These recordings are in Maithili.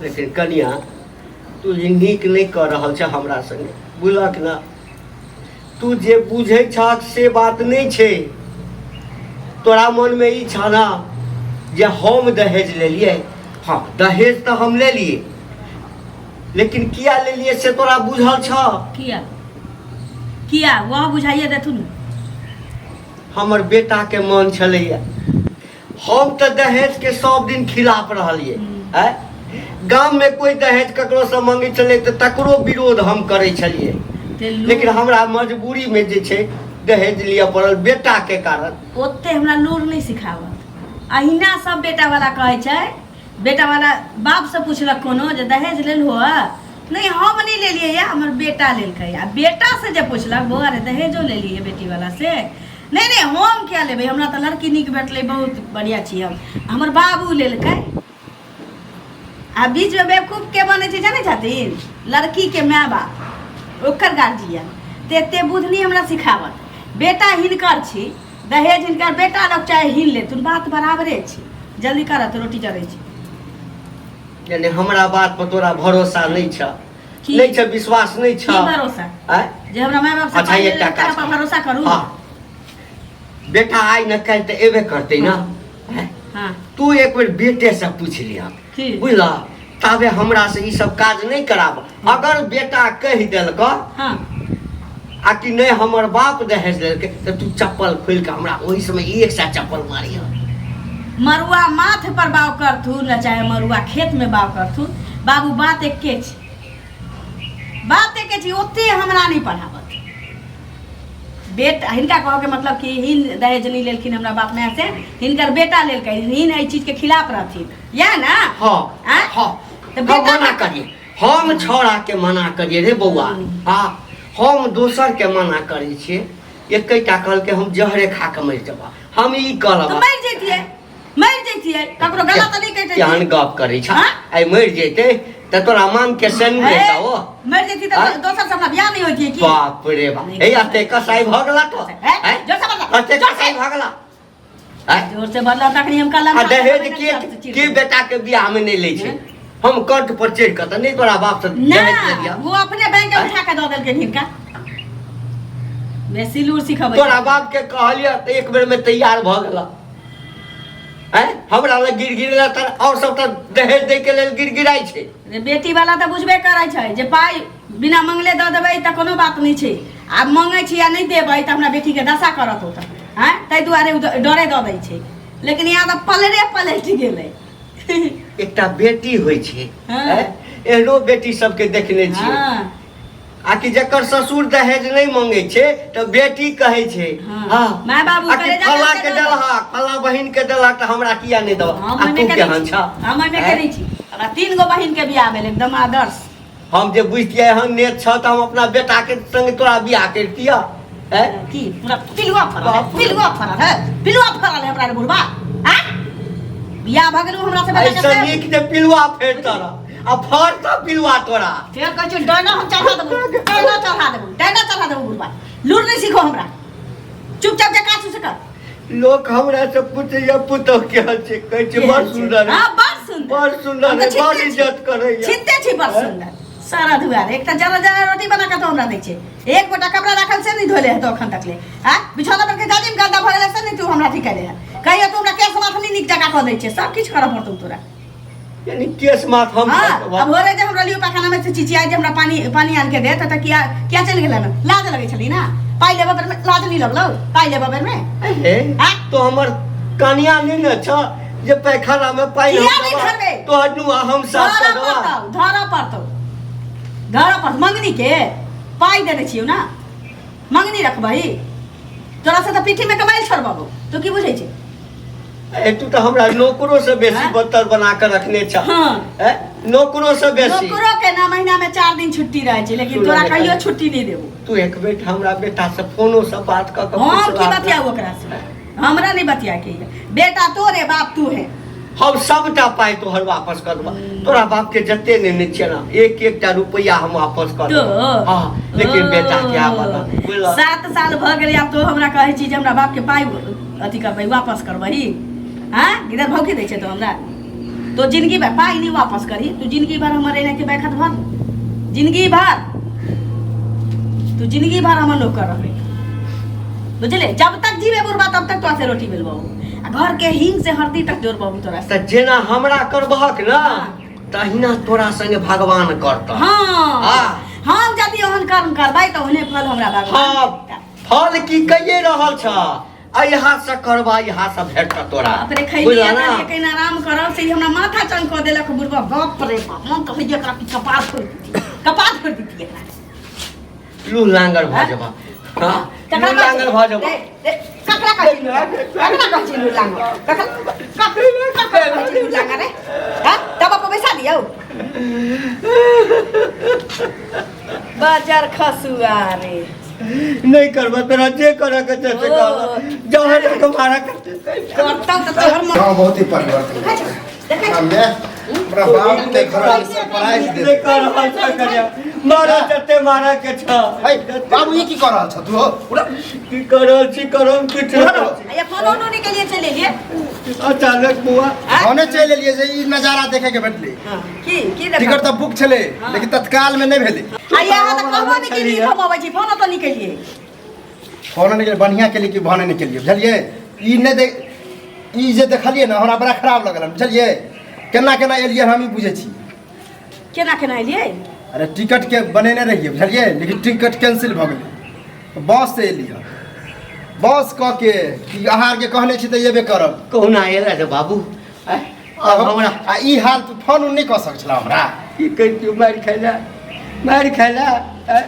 लेकिन कनिया तू ई नीक नहि कऽ रहल छ हमरा संगे, बुझलक ने? तू जे बुझै छहक से बात नहि छै। तोरा मनमे ई छह ने जे हम दहेज लेलियै। हँ, दहेज तऽ हम लेलियै, लेकिन किया लेलियै से तोरा बुझल छह? किया किया वह बुझाइए देथुन। हमर बेटाके मन छलैया। हम तऽ दहेजके सब दिन खिलाफ रहलियै। आँय, गाममे कोइ दहेज ककरोसँ मंगै छलै तऽ तकरो विरोध हम करै छलियै, लेकिन हमरा मजबूरीमे जे छै दहेज लिअ पड़ल बेटाके कारण। ओते हमरा लूर नहि सिखाबत। अहिना सब बेटावला कहै छै। बेटावला बापसँ पुछलक कोनो जे दहेज लेलहो? नहि, हम नहि लेलियै यऽ, हमर बेटा लेलकै। आ बेटासँ जे पुछलक, बौआ रे, दहेजो लेलियै बेटीवला से? नहि नहि, हम किया लेबै, हमरा तऽ लड़की नीक भेटलै, बहुत बढ़िआँ छी हम, हमर बाबू लेलकै। आ बीचमे बेवकूफ के बनै छै जानै छथिन? लड़कीके माय बाप, ओकर गार्जियन। तऽ एते बुधनी हमरा सिखाबत। बेटा हिनकर छी, दहेज हिनकर बेटा लग चाहे हिन लेथुन, बात बराबरे छै। जल्दी करत, रोटी जरै छै। यानी हमरा बात पर तोरा भरोसा नहि छ? की? नहि छ, विश्वास नहि छ? की भरोसा? आँय? जे हमरा माय बाप से अच्छा, पाइ एकटा लेलकै, काज तकरा पर भरोसा करू? हँ, बेटा आइ न काल्हि तऽ एबे करतै ने। आँय? हाँ। तू एक बेर बेटे से पूछ लिह। की? बुझल? ताबे हमरा से ई सब काज नहि कराब। अगर बेटा कहि देलक आ कि नहि, हमर बाप दहेज लेलकै, तऽ तू चप्पल खोलि कऽ हमरा ओहि समय 100 चप्पल मारिह। मरुआ माथ पर बाव करथुन न चाहे मरुआ खेत में बाव करथुन, बाबू, बात एके छै, बात एके छै। ओते हमरा नहि पढ़ाबत। बेटा हिनका कहऽ के मतलब कि हिन दहेज नहि लेलखिन हमरा बाप माय से, हिनकर बेटा लेलकै, हिन एहि चीज के खिलाफ रहथिन, यएह ने? हाँ। आँय? हाँ। तऽ हम बेटा मना करिए, हम छौड़ा के मना करिए रे बौआ। हाँ, हम दोसर के मना करै छियै। एकेटा कहलकै, हम जहरे खा कऽ मरि जेबा। हम ई तऽ कहलब। मरि जैतियै, मरि जैतियै, ककरो गला तऽ नहि कटैतियै। केहन गप करै छ? हाँ? आइ मरि जेतै तऽ तोरा मांग के सेनु हे, हेतौ ओ। मरि जैती तऽ आँय? दोसर से हमरा बियाह नहि होइतियै की? बाप रे बाप, हे एते कसाई भऽ गेला तो? हे, हैं? जोर से बदला, एते जोर से। कसाई भऽ गेला? हैं? जोर से बदला तखनी हम कलम आ दहेज के के बेटा के बियाह में नहीं लै छै? हम कंठ पर चढ़ के तऽ नहीं तोरा बाप से ना दहेज ले लिया। वो अपने बैंक के उठा के दऽ देलकै हिनका। बेसी लूर सिखबै। तोरा बाप के कहलियै तऽ एक बेर में तैयार भऽ गेला। हैं, हमरा लग गिर गिर तऽ और सब तऽ दहेज दै के लेल गिर गिराइ छै। रे, बेटी वाला तऽ बुझबे करै छै जे पाइ बिना मंगले दऽ देबै तऽ कोनो बात नहि छै, आब मंगै छी आ नहि देबै तऽ हमरा बेटीके दशा करत ओ तऽ। आँय, ताहि दुआरे ओ डरे दऽ दै छै, लेकिन यहाँ तऽ पलरे पलटि गेलै। एकटा बेटी होइ छै। हैं? एहनो बेटी सबके देखने छियै आ कि जकर ससुर दहेज नहि मंगे छै तऽ बेटी कहै छै, हाँ, माय बाबू आ कि कलेजा फला करके के दऽ दो। देलहक, फला बहिन के देलहक तऽ हमरा किया नहि देबह? हम आ ओहिमे तू के केहन नहि छी। छह? हम ओहिमे के हैं? नहि छी। हमरा तीन गो बहिन के बियाह भेल एकदम आदर्श। हम जे बुझतियै हन नेत छह तऽ हम अपना बेटा के संग तोरा बियाह करितियह। हैं? की पूरा पिलुआ फड़ल है, पिलुआ फड़ल है, पिलुआ फड़ल है हमरा रे बुढ़बा। आँ, बियाह भऽ गेल हमरा से बेटा के ऐसे से। नीक जे पिलुआ फेर तोरा आ फड़ तऽ पिलुआ तोरा। फेर कहै छियौ, डैना हम चढ़ा देबौ, डैना चढ़ा देबौ, डैना चढ़ा देबौ। बुढ़बा, लूर नहि सीखो हमरा। चुपचाप जे काज से कर। लोक हमरा से पूछैया पुतोह केहन छै, कहै छै बड़ सुंदर है। हाँ, बड़ सुंदर। बड़ सुंदर हम तऽ है, बड़ छिनते छी। इज्जत करैया। छिनते छी, बड़ सुंदर सारा दुआरे। एक तऽ जरा जरा रोटी बना कऽ तो हमरा दै छै, एक गोटा कपड़ा राखल से नहि धोले हेतौ एखन तक ले। आ बिछौना पर के जाजिम गंदा भऽ गेलै से नहि तू हमरा ठीक केले है। कहियो तू हमरा केस माथ नहि नीक जकाँ कऽ दै छै। सब किछु करऽ पड़तौ तोरा। यानी केस माथ हम हाँ, अब भोरे जे हमरा लियो पैखाना में से चिचिया जे हमरा पानी पानी आन के दे, त किया किया चलि गेलै ना? लाज लगै छली ना पाइ लेबऽ बेर में? लाज नहीं लगलौ पाइ लेबऽ बेर में? हे, हाँ? तो हमर कनिया नहीं ने छ जे पैखाना में पानि किया हम नहीं देबा, धरबै? तोहर नुआ हम साफ धरऽ कर देबा। पड़तौ, धरऽ पड़तौ, धरऽ पड़तौ। मंगनी के पाइ देने छियौ ना, मंगनी रखबही? तोरा से तऽ पीठी में कमाइल छोड़बो। तू की बुझै छै? ए, तू तऽ हमरा नौकरो से बेसी हाँ? बदतर बना के रखने छ। ए, नौकरो से बेसी। नौकरो के ना महीना में 4 दिन छुट्टी रहै छै, लेकिन सुनऽ तोरा ने कहियो कनी। छुट्टी नहीं देबो। तू एक बेर हमरा बेटा से फोनो से बात कऽ के हम की पूछला। बतियाऊ ओकरा से? हमरा नहीं बतिया के है। बेटा तोरे, बाप तू है। हम सबटा पाइ तोहर वापस कर देबा। तोरा बाप के जते नेने छियै ना, एक एकटा रुपैआ हम वापस कर देबा। हाँ, लेकिन बेटा के आबऽ दऽ, बुझलह? 7 साल भऽ गेलै, आब तो हमरा कहै छी जे हमरा बाप के पाइ अथी करबै, वापस करबही? हाँ, इधर भौकी दै छै तो हमरा। तो जिंदगी भर पाई नहीं वापस करी तू जिंदगी भर हमर एना के बैठत भर जिंदगी भर तू जिंदगी भर हमर नौकर रहबे बुझले जब तक जीवे बुढ़बा तब तक तोरा से रोटी बेलबाबू आ घर के हिंग से हरदी तक जोड़बाबू तोरा से तऽ जेना हमरा करबहक ना हाँ। तहिना तोरा संगे भगवान करतह हाँ हाँ। हम यदि ओहन कर्म करबै तऽ ओहने फल हमरा भगवान हाँ देता। फल की कहिए रहल छ एहि हाथ से करबा एहि हाथ से भेटत तोरा अपने खैली बुझलह ना कहीं आराम करब से ई हमरा माथा चंग कऽ देलक बुढ़बा बाप रे बाप मन तऽ होइए एकरा कि कपार फोड़ि दितियै कपार फोड़ि दितियै एकरा लू लांगर भऽ जेबा हाँ ककरा लू लांगर भऽ जेबा ककरा कहै छी ककरा कहै छी लू लांगर ककरा ककरा कहै छी लू लांगर रे हां तब अपन पैसा दियौ बाजार खसुआ रे नहीं करबा तोरा जे करे के छै से कर जहर के मारा के करतौ तऽ तोहर मन गाँव बहुत ही परिवर्तन देखै छौ देखै छौ हमे हमरा बाप के घर सरप्राइज दे नहीं कर रहल छ करिया मारा जते मारा के छ है बाबू ई की कर रहल छ तू हो उड़ा की कर रहल छी करम किछु उड़ा ना। आ फोनो उनो निकलिए चले लिए अचानक बुआ भने चलि एलियै जे ई नजारा देखे के भेटलै हां की की देखा टिकट तऽ बुक छलै लेकिन तत्काल में नहि भेलै आ यहाँ तऽ कहबो नहि केलिए हम अबै छी फोनो तऽ नहि केलिए फोन नहि केलियै बढ़िआँ केलियै कि भने नहि केलियै बुझलियै ई नहि देख ई जे देखलियै ने हमरा बड़ा खराब लगल हन बुझलियै केना केना एलियै हम ई बुझै छी केना केना एलिए अरे टिकट के बनेने रहियै बुझलियै लेकिन टिकट कैंसिल भऽ गेलै बस से एलियै बस कऽ के कि अहाँ आरके कहने छी तऽ एबे करब कहुना एला रे बाबू आँय, आब हमरा आ ई हाल तू फोन उन नहि कऽ सकै छला हमरा की कहितियौ मारि खैला मारि खैला आँय,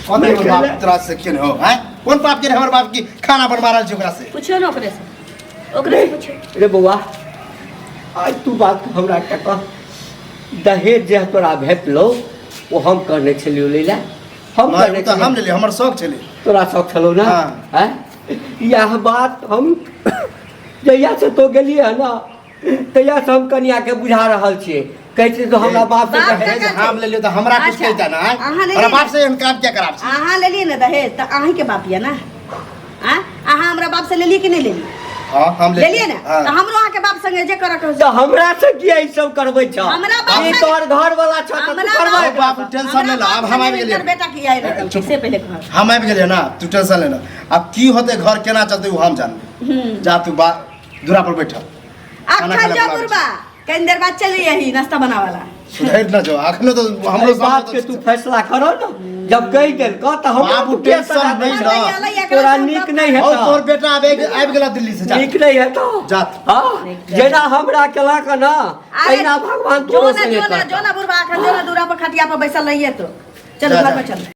कथी मारि हमर बाप खैला। तोरा से केने हो आँय कोन पाप केने हमर बाप की खाना बनवा रहल छै ओकरा से पूछियो ने ओकरे से ओकरे से पूछियो रे बौआ आज तू बात हमरा एकटा कह दहेज जे तोरा भेटलौ ओ हम कहने छलियौ लै लए हम नहि, कहने ओ तऽ हम छलियौ। लेलियै हमर शौक छलै तोरा शौक छलौ ने हाँ। आँय? इएह बात हम जहिया से तो गेलियै हँ ने तहिया से हम कनिया के बुझा रहल छियै कहै छियै तो हमरा बाप से बाप दहेज का हम लेलियो तऽ हमरा कुछ अच्छा, कहिता ना आँय? अहाँ नहि हमरा बाप लेलियै। से एहन काम किया कराब छी अहाँ लेलिए ने दहेज तऽ अहीँके बाप यऽ ने आँ अहाँ हमरा बाप से लेलिए कि नहि लेलिए हाँ हम लेलिए ने हाँ। तऽ हमरो अहाँके बाप संगे जे करऽ के तऽ हमरा से किया ई सब करबै छ हमरा बाप ई से- तोहर घर वाला छ तऽ तू हमरा करबै बाप टेंशन नहि ला, आब हम आबि गेलियै। बेटा की आइ रहल चुप। से पहिले कह हम आबि गेलियै ना तू टेंशन लेना अब की होतै घर केना चलतै ओ हम जानबै जा तू बा दूरा पर बैठल खाना अखन खाना जो बनाबै बुढ़बा कनि देर बाद चलि यही नाश्ता बनावाला सुधरि न जो अखनो तो हमरो एहि बात के तू फैसला करो ना जब कहि देल कह तऽ हम बाबू, टेंशन नहि ल। तोरा नीक नहि और तोहर हेतौ बेटा आबि आबि गेला दिल्ली से जा नीक नहि हेतौ जात। हाँ जेना हमरा केलक ना तहिना भगवान जो तोरो ना संगे जो ना करतौ जो ना बुढ़बा अखन जो ना दूरा पर खटिया पर बैसल रहिए तो चलो जा, घर जा। पर चल